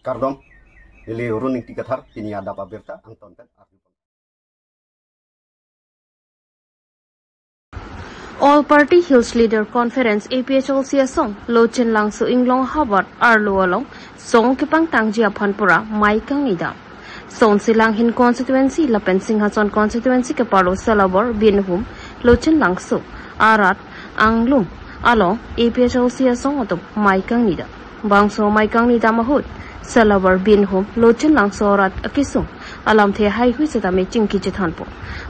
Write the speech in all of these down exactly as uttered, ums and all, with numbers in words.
Kardom, neli Run Ingti Kathar, pini adap abirta angton pen arju. All Party Hills Leader Conference, A P H L C asong Lochin Langso Inglong havar arlo along song kepangtangji aphan pura mei kangni dam. Song Silanghin constituency lapen Singhason constituency keparo Salabor, Binhum, Lochin Langso arat anglum along A P H L C asong atum mei kangni dam. Bangso mei kangni dam ahut Salabor, Binhum, Lochin Langso arat akesung alamthe haihui setame chingki chethanpo.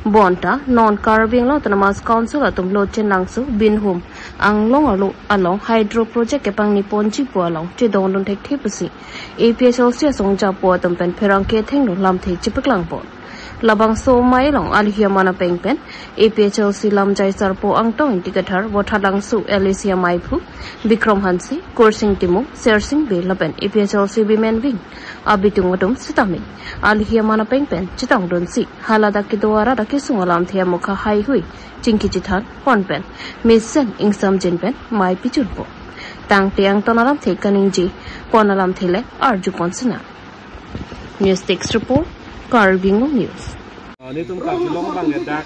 Bonta non Karbi Anglong Autonomous Council atum Lochin Langso, Binhum anglong arlo along hydro project kepangni ponji pu along chedondun thekthe pusi A P H L C asong japo atum pen pherangke athengno lamthe chepaklangpo. Labangso mei along alihi aman apeng pen A P H L C lamjai sarpo Angtong Ingti Kathar, Vothatlangso L A C amaiphu Bikrom Hanse, Kursing Timung, Sersing Bey lapen A P H L C Women Wing abitung atum setame alihi aman apeng pen chetongdunsi haladak kedo arat akesung alamthe amokha haihui chingki chethan pon pen mesen ingsamjin pen mei pijunpo. Tangte angton alamthe kaningje pon alamthe le arju pon sina. News Desk Report, Karbi Anglong News. Ah, nelitum Karbi Anglong abang ke dak,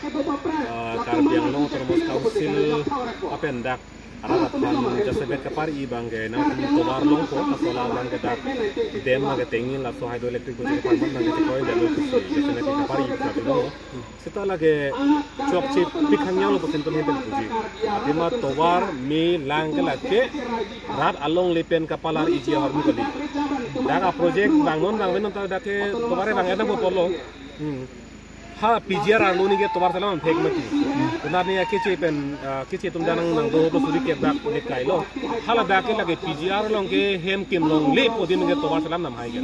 ah, Karbi Anglong Autonomous Council apen dak arat aphan jasemet kepari abang ke nangtum tovar longpo, kasola abang ke dak dam abang ke tengin laso hydroelectric project aphan abang ke chekoi dam lo pusi jasemet kepari Karbi Anglong. Seta lake chokche pikhangyang lo pusi nelitum hempen puji. Athema tovar me lang ke lake rat alongle pen kapalar iji ahormu kali. Dak a project vangnon vangvenon ta dak ke tovar vang-et nangpo pulo. Hmm. Ha P G R arlo ni ke tovar selam phek mati. Kunar ni keche pen, ah, keche atum dak nang nangdo lo suri ke dak le kailo. Hala dak ke lake P G R along ke hem kim longle pu adim ke tovar selam nam hai ke.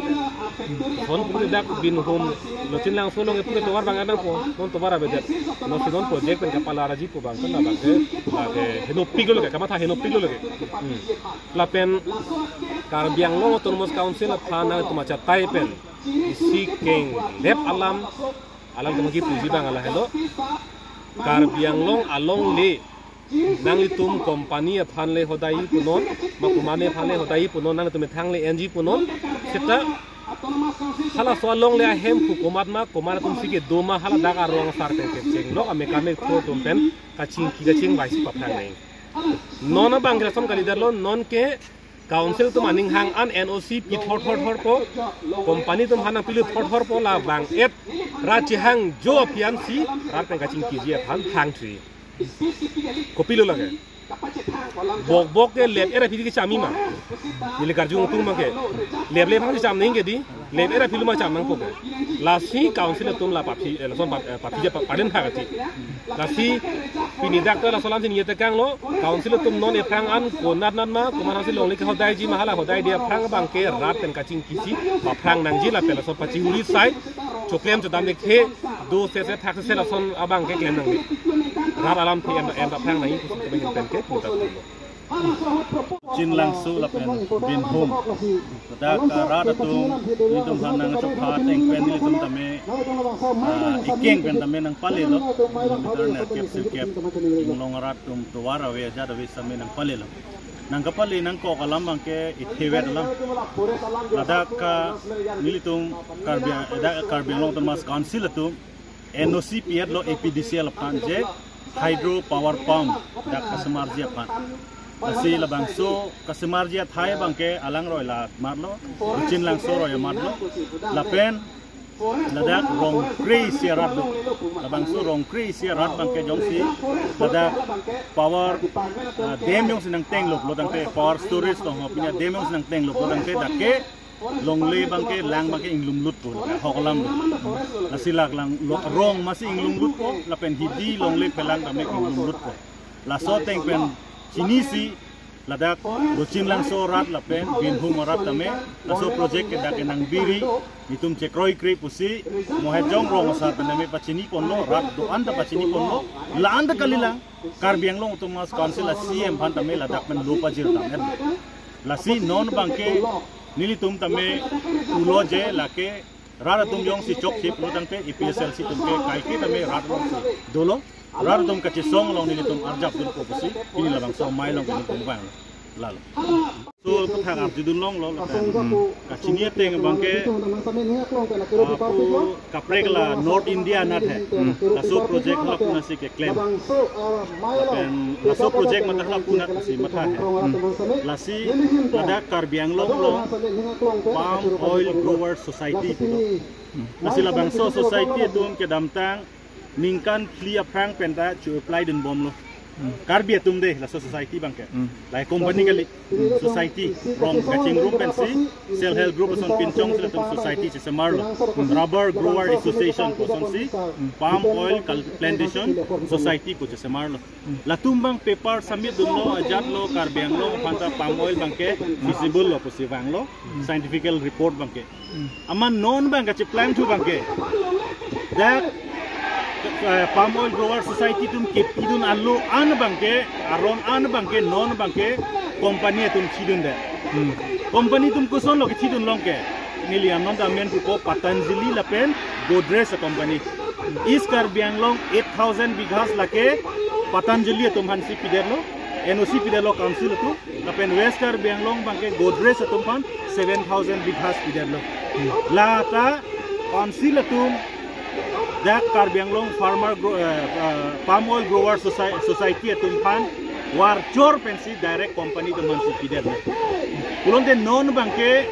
Hon pura dak Binhum Lochin Langso along ke pura tovar vang-et nangpo, non tovar avedet. Non si non project pen kapalar aji pu abang ke na abang ke, lake henopik lo lake, kamatha henopik lo lake. Hmm. Lapen Karbi Anglong Autonomous Council aphan nangtum achatai pen isi kenglep alam, alangtum kepuji abang lahelo. Karbi Anglong alongle nanglitum company aphan le hodai punon, ma komatne aphan le hodai punon, nangtum methang le enji punon, seta halaso alongle ahemphu komat ma, komat atumsi kedo ma, haladak arong asar pen kecheng lok amekame kho atum pen kachingki kachingvaisi paphrang nang. Non abang ke lason kalidet lo, non ke Council atum aning hang an N O C pi thor thor thor po, company atum aphan nangpilo thor thor po, la vang-et ra chehangjo aphi ansi rat pen kachingkiji aphan hangthri. Kopilo lake. Bok bok ke lep-et aphi kecham-i ma. Neli karjung tung abang ke. Lep lep aphan cham nang ke di. Lep-et aphi lo ma cham nangpo ke. Lasi Council atum la paphi, eh, lason pap-, eh, paphi ja pa-, palen ha kati. Lasi pini dak ta laso alam si ningje tekang lo, Council atum non ephrang an konat nat ma, komat nat si longle ke hodaiji ma, hala hodaide aphrang abang ke rat pen kachingkiji paphrang nangji lapen laso pachihuri sai, choklem chodam dek the, do se se thak se se lason abang ke klem nangji. Rat alamthe en en paphrang nangji pusi kami hin pen ke punta pulo. Lochin Langso lapen Binhum. Dak, ah, rat atum, nelitum aphan nangchokha ateng pen nelitum tame, ah, ikeng pen tame nangpalelo. Kilometer nerkep sirkep inglong arat atum tovar ave, ajat ave setame nangpalelo. Nangkapale nangkok alam abang ke ithevet alam. Ladak, ah, nelitum Karbi, dak Karbi Anglong Autonomous Council atum N O C pi-et lo A P D C L aphan je hydro power pump dak kasemarji aphan. Lasi labangso kasemarji athai abang ke alangroi la marlo, Lochin Langso aroi marlo. Lapen ladak rong kre-isi arat do. Labangso rong kre-isi arat abang ke jongsi ladak power, ah, dam jongsi nangtenglo pulo tangte, power storage tong ho pini a dam jongsi nangtenglo pulo tangte dak ke longle abang ke lang abang ke inglumlutpo, hok alam lo. Lasi lak lang lo, rong masi inglumlutpo, lapen hidi longle phelang tame inglumlutpo. Laso ateng pen chinisi ladak Lochin Langso arat lapen Binhum arat tame laso project ke dak ke nangbiri, nelitum chekroikre pusi Mohejong rong asar pen tame pachini ponlo, rat do-an ta pachini ponlo, la-an ta kalilang, Karbi Anglong Autonomous Council a C M aphan tame ladak pen lo pajir dam-et. Lasi non abang ke nelitum tame pulo je lake rat atum jongsi chokche pulo tangte A P H L C atum ke kaike tame rat alongsi dolo. Rat atum kachesong along nelitum arjap dunpo pusi pini labangso amei along nelitum vang. Lalo. So, kethak arjudun longlo, lapen kachini ateng abangke, ah, pu kaprek la North India anat he. Laso project hala pu nasi keklem. Lapen laso project matha hala pu nasi matha he. Lasi ladak Karbi Anglong along Palm Oil Growers Society pulo. Lasi labangso society atum kedamtang ningkan phli aphrang penta chu-apply dunbomlo. Karbi atum de, laso society abangke. Lahai company kali, society, rong kachingrum pensi, self help group ason pinchongsi latum society chesemarlo. Rubber Grower Association pu asonsi, Palm Oil Cul-, Plantation Society pu chesemarlo. Latum abang paper submit dunlo, ajatlo, Karbi Anglong aphanta palm oil abangke feasible lo pusi vanglo, scientific report abangke. Amat non abang kacheplangthu abangke, dak, eh, Palm Oil Grower Society atum kepidun alo an abangke, arong an abangke, non abangke, company atum thidunde. Company atum kosonlo kethidun longke. Neli anon ta amen pupo, Patanjali lapen Godrej a-company. East Karbi Anglong eight thousand bighas lake Patanjali atum aphansi pidetlo, N O C pidetlo council atum. Lapen West Karbi Anglong abangke Godrej atum aphan seven thousand bighas pidetlo. Lata council atum dak Karbi Anglong Farmer Gro-, eh, eh, Palm Oil Grower Soci-, Society atum aphan varchor pensi direct company atum aphansi pidetlo. Pulote non abangke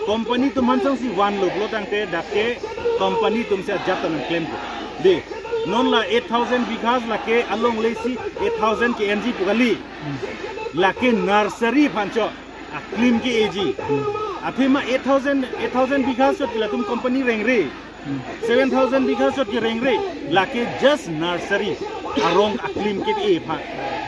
company atum aphan sangsi vanlo pulo tangte dak ke company atumsi ajat ta nangklempo. De, non la eight thousand bighas lake alongle si eight thousand ke-enji pu kali. Lake nursery aphan chot aklim ke-eji. Athema eight thousand, eight thousand bighas chot ke latum company rengre. Seven thousand bighas chot ke rengre. Lake just nursery arong aklim ke-e aphan.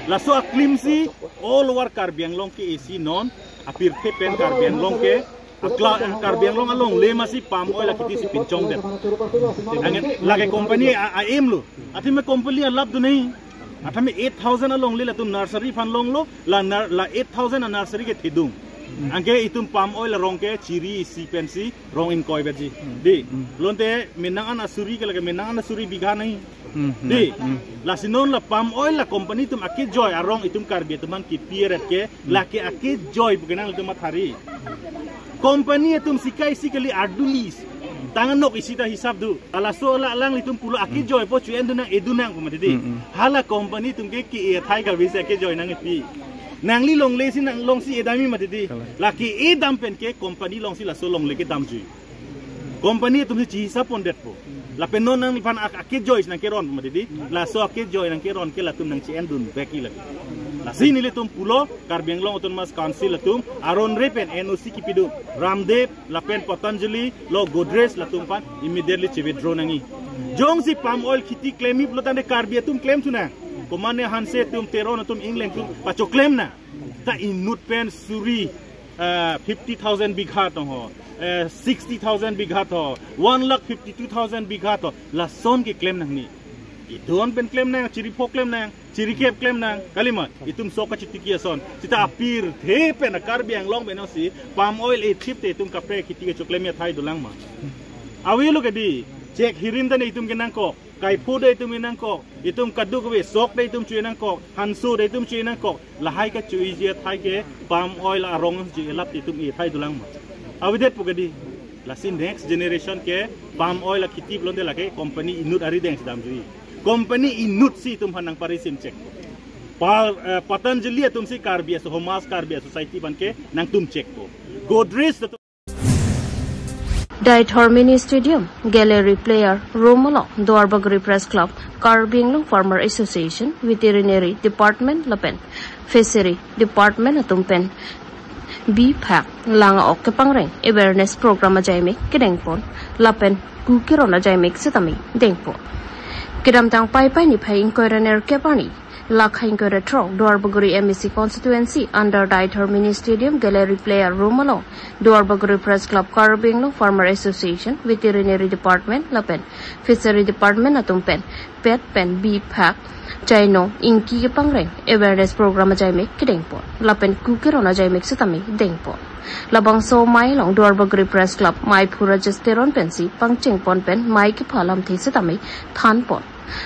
Laso aklimsi all over Karbi Anglong ke-e si non apirthe pen Karbi Anglong ke akla, Karbi Anglong alongle masi palm oil akheti si pinchongdet. Angen lake company a, a-aim lo. Athema company alap do nahi. Athema eight thousand alongle latum nursery aphan longlo, la nar-, la eight thousand a-nursery ke thedung. Anke itum palm oil arong ke chiri isi pensi rong ingkoi baji. Di, lonte menang an asuri ke lake menang an asuri bigha nahi. Di, lasi non la palm oil la company atum akejoi arong itum Karbi atum aphan kepi eret ke, lake akejoi pu kenang itum mathari. Company atum sikai si kali ardulis. Tanganok isi ta hisap do. Laso la alanglitum pulo akejoi po chu-endun nang, edun nang pu mati di. Hala company atum ke ke-e athai kave si akejoi nangkepi. Nangli longle si nanglong si edamji mati di. Lake edam pen ke company alongsi laso longle kedamjui. Company atumsi chihisap pondetpo. Lapen non nangliphan ak-, akejoi nangkeron pu mati di. Laso akejoi nangkeron ke latum nangche-endun beki lagi. Lasi nelitum pulo Karbi Anglong Autonomous Council atum aron re pen N O C kepidun Ramdev lapen Patanjali lo Godrej latum aphan immediately che-withdraw nangji. Jongsi palm oil kheti klemji pulo tangte Karbi atum klemthu nang. Komane Hanse atum, Teron atum, Engleng atum pachoklem nang. Ta inut pen suri, eh, fifty thousand bigha tong ho, eh, sixty thousand bigha tho, one lakh fifty-two thousand bigha tho, lason keklem nangne. Idon pen klem nang, chiri pho klem nang, chiri kep klem nang, kalima, itum sok kachitiki ason. Seta apirthe pen a Karbi Anglong pen si palm oil ethip te itum kaprek kheti kechoklemji athai dolang ma? Avelo ke di, chek hirim ta ne itum kenangkok, kaipho ta itum kenangkok, itum kadokave sok ta itum chu-e nangkok, hanso ta itum chu-e nangkok, lahai kachu-eji athai ke palm oil arong ji elap te itum e athai dolang ma? Avedetpo ke di. Lasi next generation ke palm oil akheti pulote lake company inut arideng si damjui. Company inut si itum aphan nangparisim chek. Pa-, eh, Patanjali atumsi Karbi aso, Homas Karbi Society aphan ke nangtum chekpo. Godrej atum Deithor Mini Stadium, Gallery Player Room along, Duarbagori Press Club, Karbi Anglong Farmer Association, Veterinary Department lapen Fishery Department atum pen biphak lang-ok kepangreng awareness program ajai me kedengpon lapen ku keron ajai me setame dengpon. Kedamtang Paipai niphai ingkoi ra nerkep arni, lakha ingkoi ra throk, Duarbagori M A C constituency under Deithor Mini Stadium Gallery Player Room along, Duarbagori Press Club, Karbi Anglong Farmer Association, Veterinary Department lapen Fishery Department atum pen pet pen biphak chainong ingki kepangreng awareness program ajai me kedengpon lapen ku keron ajai me setame dengpon. Labangso amei along Duarbagori Press Club meiphu Rajesh Teron pensi pangcheng pon pen mei kepha alamthe sitame than pon.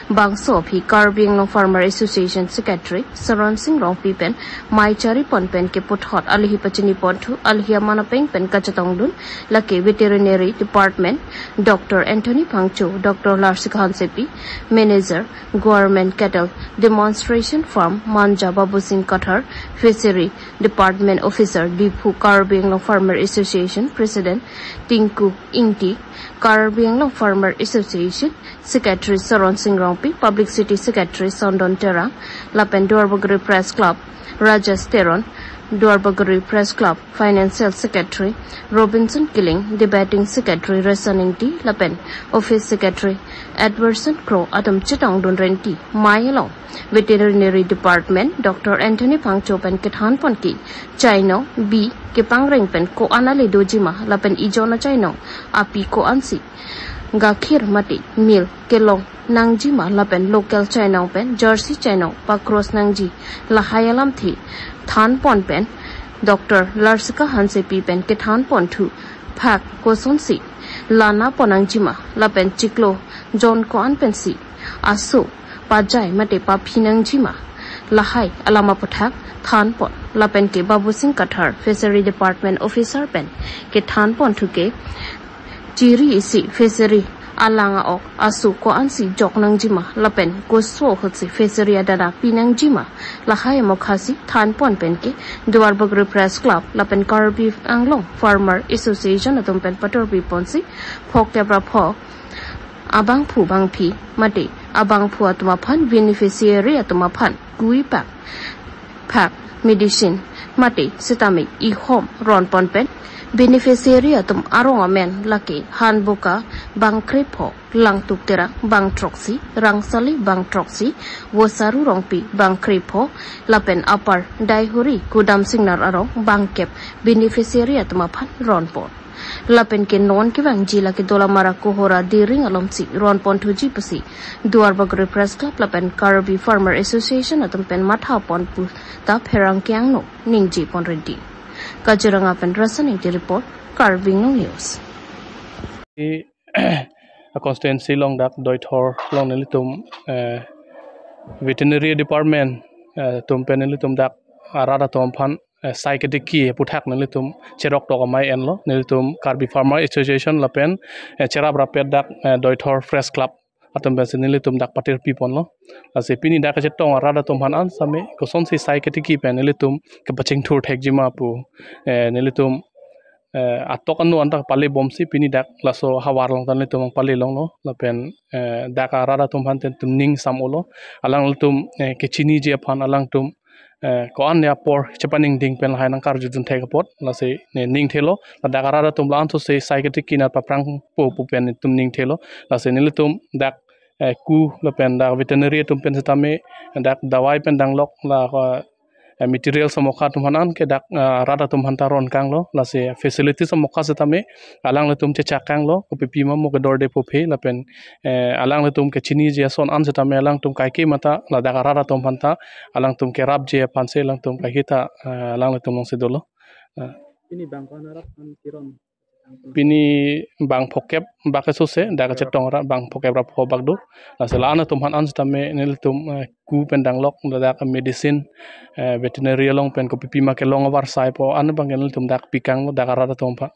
Bangso aphi Karbi Anglong Farmer Association Secretary Saron Sing Rongpi pen mei chari pon pen ke puthot alihi pachini ponthu, alihi aman apeng pen kachetongdun lake Veterinary Department Doctor Anthony Phangcho, Doctor Larsika Hansepi, Manager Government Cattle Demonstration Farm Manja, Babu Sing Kathar, Fishery Department Officer Diphu, Karbi Anglong Farmer Association President Tinku Ingti, Karbi Anglong Farmer Association Secretary Saron Sing Rongpi, Publicity Secretary Sondon Terang, lapen Duarbagori Press Club Rajesh Teron, Duarbagori Press Club Financial Secretary Robinson Killing, Debating Secretary Reson Ingti, lapen Office Secretary Edwardson Kro atum chetongdun renti mei along Veterinary Department Doctor Anthony Phangcho pen kethan pon ke chainong, bi kepangreng pen ko-an ale dojima lapen ijon achainong api ko-ansi gakhir mate milk kelong nangjima lapen local chainong pen jersey chainong pakros nangji, lahai alamthe than pon pen Doctor Larsika Hansepi pen kethan ponthu phak kosonsi lana pon nangjima lapen chiklo jon ko-an pensi aso pajai mate paphi nangjima, lahai alam aputhak than pon. Lapen ke Babu Sing Kathar, Fishery Department Officer pen kethan ponthu ke chiri isi fishery alang a-ok aso ko-ansi jok nangjima lapen koso ahutsi fishery adana pi nangjima, lahai amokhasi than pon pen ke Duarbagori Press Club lapen Karbi Anglong Farmer Association atum pen patorpi ponsi phokep ra pho abangphu bangphi mate abangphu atum aphan, beneficiary atum aphan kui pak, phak, medicine mate sitame ihom ron pon pen beneficiary atum arong amen lake Hanboka bang krepho, Langtuk Terang bang throksi, Rangsali bang throksi, Vosaru Rongpi bang krepho, lapen Upper Daihori Kudam Singnar arong bang kep beneficiary atum aphan ron pon. Lapen ke non kevangji lake Dolamara Kohora Diring alomsi ron ponthuji pusi Duarbagori Press Club lapen Karbi Farmer Association atum pen matha pon pu ta pherangke angno ningje pon renti. Kaziranga pen Rasan Ingti report, Karbi Anglong News. I constituency along dak Doithor along nelitum, eh, Veterinary Department, eh, atum pen nelitum dak arat atum aphan, eh, sai ketiki aputhak nelitum cherok tok amei enlo. Nelitum Karbi Farmer Association lapen, eh, cherap rapet dak, eh, Doithor Press Club atum pensi nelitum dak patirpi ponlo. Lasi pini dak kachetong arat atum aphan an sitame kosonsi sai ketiki pen nelitum kepachingthur thekjima pu, eh, nelitum, eh, atok anu anta pale bomsi pini dak laso havar along ta nelitum pale longlo. Lapen, eh, dak arat atum aphan nelitum ning sam-olo. Alanglitum, eh, kechiniji aphan alangtum, eh, ko-an apor chepaningding pen lahai nangkarjudun thek apot. Lasi ne ning thelo. Ladak arat atum la ansose sai ketiki nat paprangpo pu pen nelitum ning thelo. Lasi nelitum dak, eh, ku lapen dak veterinary atum pen sitame dak dawai pen danglok la, eh, material samokha atum aphan an ke dak, eh, arat atum aphan ta ron kanglo. Lasi facility samokha sitame alanglitum chechak kanglo, kopipi ma mo kedorde pophe lapen, eh, alanglitum kechiniji ason an sitame alangtum kaike mata ladak arat atum aphan ta alangtum kerapji aphansi alangtum kaike ta, eh, alanglitum alongsi dolo. Eh. Pini bang ko-an arat aphan keron? Pini bang phokep bak asose dak kachetong ra bang phokep ra pho bak do. Lasi la-an atum aphan an sitame nelitum, eh, ku pen danglok ladak medicine, eh, veterinary along pen kopipi ma kelong avarsai po an abang ke nelitum dak pi kanglo dak arat atum aphan.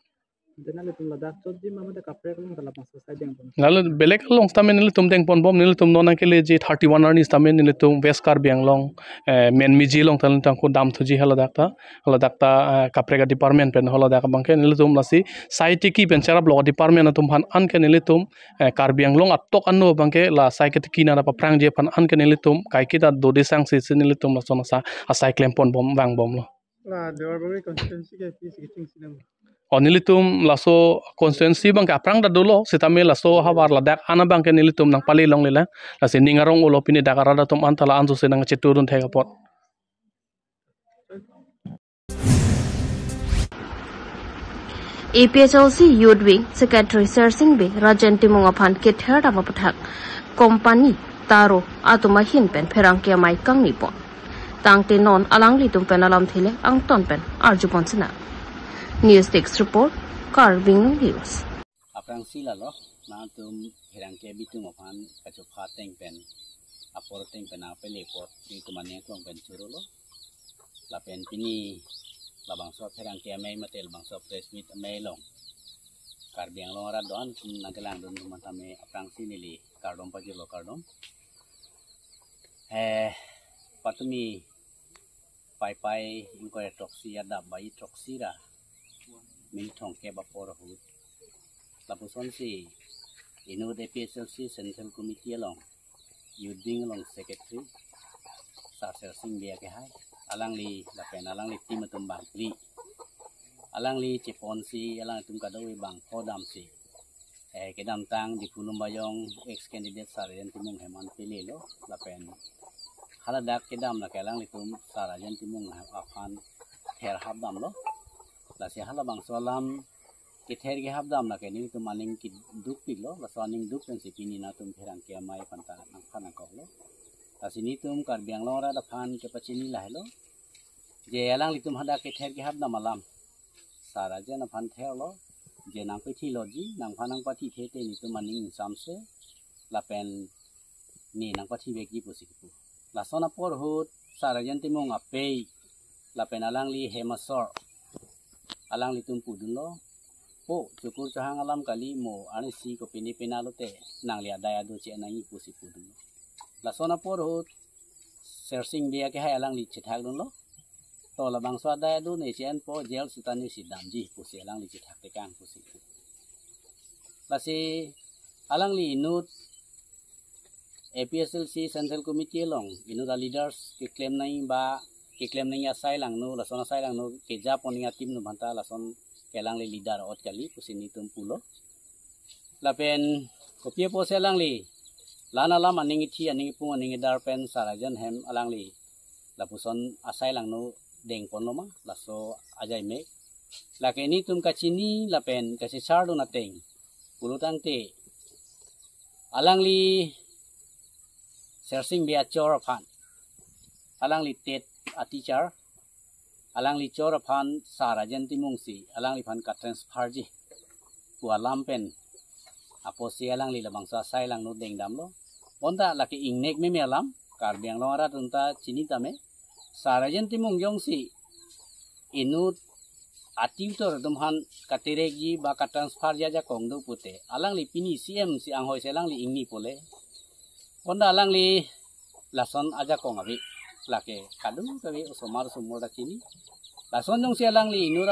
Ante nanglitum ladak chotji ma mate kaprek along ta labangso sai deng pon? Lalu belek along sitame nelitum deng pon bom, nelitum non nangkeleji thirty-one arni sitame nelitum West Karbi Anglong, eh, Menmiji along ta nelitum ko damthuji haladak ta, haladak ta, eh, kaprek a-department pen haladak abang ke nelitum lasi sai tiki pen cherap lok a-department atum aphan an ke nelitum, eh, Karbi Anglong atok anu abang ke la sai ketiki nat paprangji aphan an ke nelitum kaike ta dode sangsi si nelitum lason asa asai klem pon bom vang bomlo. La Duarbagori constituency ke pisi kechingsi nang? O nelitum laso constituency abang ke aphrang ta dolo, sitame laso havar ladak an abang ke nelitum nangpale longlelang. Lasi ning arong-olo pini dak arat atum an ta la ansose nangchetudun thek apot. A P H L C Youth Wing Secretary Sersing Bey Rajen Timung aphan kether dam aputhak company Taro atum ahin pen pherangke amei kangni pon. Tangte non alanglitum pen alamthe le angton pen arju pon sinang. News Desk Report, Karbi Anglong News. Aphrangsi lalo, nangtum hirang ke bitung aphan kachopha ateng pen, apor ateng pen nangpele apot, itum aning aklong pen chorolo. Lapen pini labangso hirang ke amei mate labangso press meet amei along Karbi Anglong arat do-an atum nangkelangdun atum tame aphrangsi neli kardom pajirlo, kardom. Eh, patumi Paipai ingkoi throksi adap bai throksi ra May thomkep apor ahut, lapusonsi inut A P H L C Central Committee along, Youth Wing along Secretary Sar Sersing Bey akehai, alangli lapen alangli team atum bangphli, alangli cheponsi alangtum kadokave bangpho damsi, eh, kedamtang Diphu Lumbajong ex candidate Sar Rajen Timung hem an pelelo, lapen haladak kedam lake alanglitum Sar Rajen Timung aphan therhap damlo. Lasi halabangso alam kether kehap dam lake nelitum aning kedukpiklo, laso aning duk pensi pini nangtum hirang ke amei aphanta nangphan nangkoklo. Lasi nelitum Karbi Anglong arat aphan kepachini lahelo, je alanglitum hadak kether kehap dam alam Sar Rajen aphan therlo, je nangpathiloji, nangphan nangpathithedet nelitum aning ingsamse, lapen ne nangpathivekji pusi kipu. Lason apor ahut Sar Rajen Timung apei lapen alangli hem asor alanglitum pudunlo, po, chukur chahang alam kali, mo arnisi kopine pine lote nangli adai adu che-en nangji pusi pudunlo. Lason apor ahut Sersing Bey akehai alangli chethakdunlo, to labangso adai adu ne che-enpo, jail sita nesi damji pusi alangli chethak tekang pusi. Lasi alangli inut A P H L C Central Committee along inut a leaders keklem nangji ba keklem nangji asai langno, lason asai langno kejapon nangji ateam atum aphanta lason ke alangli leader ot kali pusi nelitum pulo. Lapen kopi apotsi alangli la-an alam aning ithi, aning ipung, aning idar pen Sar Rajen hem alangli lapuson asai langno dengponlo ma, laso ajai mek. Lake nelitum kachini lapen kachechardun ateng pulo tangte, alangli Sersing Bey achor aphan, alangli TET a teacher, alangli chor aphan Sar Rajen Timungsi alangliphan ka-transferji pu alam pen apotsi alangli labangso asai langno dengdamlo. Bonta lake ingnek meme alam, Karbi Anglong arat atumta chini tame. Sar Rajen Timung jongsi inut a tutor atum aphan katerekji ba ka-transferji ajakong do pute, alangli pini C M si anghoi si alangli ingnipole. Bonta alangli lason ajakong ave, lake kadokave osomar osomar ta chini. Lason jongsi alangli inut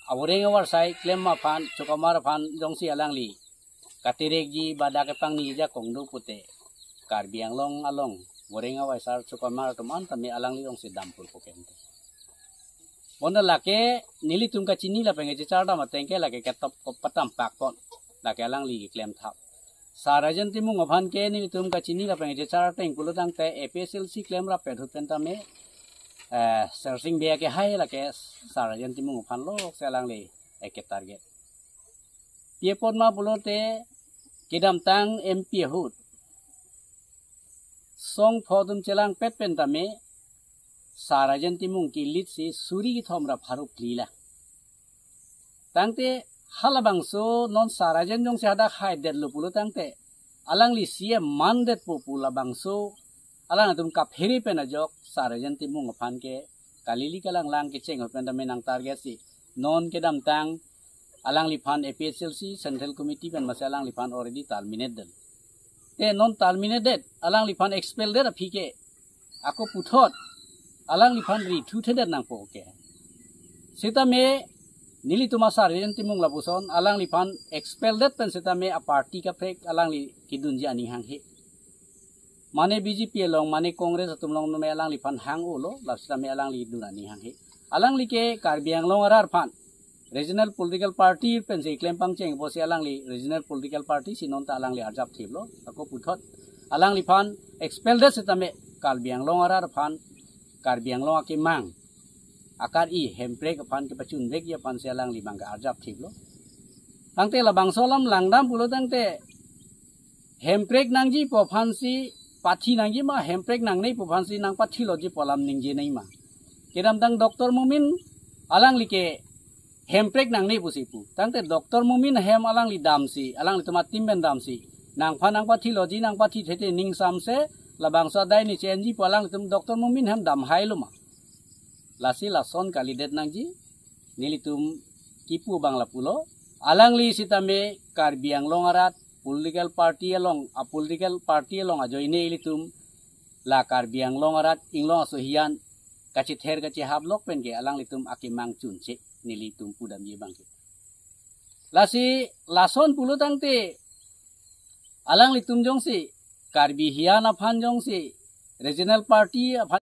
avoreng avarsai klem aphan, chokamar aphan jongsi alangli katerekji ba dak kepangni ajakong do pute, Karbi Anglong along voreng avarsai chokamar atum an tame alangli jongsi dampul pokem te. Bonta lake nelitum kachini lapen kachechar dam ateng ke lake ketop kepatam pakpon, lake alangli keklemthap. Sar Rajen Timung aphan ke nelitum kachini lapen kachechar ateng pulo tangte A P H L C klem rapet ahut pen tame, eh, Sersing Bey akehai lake Sar Rajen Timung aphan loksi alangli eke target. Pi apot ma pulote kedamtang M P ahut song pho atum chelangpet pen tame Sar Rajen Timung ke-lead si suri kethom ra pharo phli lang. Tangte halabangso non Sar Rajen jongsi hadak haidetlo pulo tangte, alangli C M mandetpo pu labangso alangtum kaphere pen ajok Sar Rajen Timung aphan ke kalili kalanglang kecheng ahut pen tame nang target si non kedamtang alangliphan A P H L C Central Committee pen masi alangliphan already terminate det. Te non terminate det, alangliphan expel det aphi ke, ako puthot alangliphan ri thuthedet nangpo ke. Sitame nelitum a Sar Rajen Timung lapuson alangliphan expel det pen sitame a party kaprek alangli kedunji aning hanghe. Mane B J P along, mane Congress atum along tame alangliphan hang-olo, la sitame alangli dun aning hanghe. Alangli ke Karbi Anglong arat aphan regional political party pensi klem pangcheng apotsi alangli regional political party si nonta alangli arjap thiplo, ako puthot alangliphan expel det sitame Karbi Anglong arat aphan, Karbi Anglong akemang akar-i hemprek aphan kepachunvekji aphansi alangli abang ke arjap thiplo. Tangte labangso alam langdam pulo tangte hemprek nangji pu aphansi, pathi nangji ma, hemprek nangne pu aphansi nangpathiloji pu alam ningje nangji ma. Kedamtang Doctor Momin alangli ke hemprek nangne pusi pu. Tangte Doctor Momin ahem alangli damsi, alanglitum a-team pen damsi, nangphan nangpathi loji, nangpathi thete ning samse, labangso adai ne chenji pu alanglitum Doctor Momin ahem dam hai lo ma. Lasi lason kalidet nangji, nelitum kipu abang lapulo. Alangli sitame Karbi Anglong arat political party along, a-political party along ajoine ilitum la Karbi Anglong arat inglong aso hiyan kachether kachehap lok pen ke alanglitum akemang chunche nelitum pudamji abang ke. Lasi lason pulo tangte alanglitum jongsi Karbi hiyan aphan jongsi regional party aphan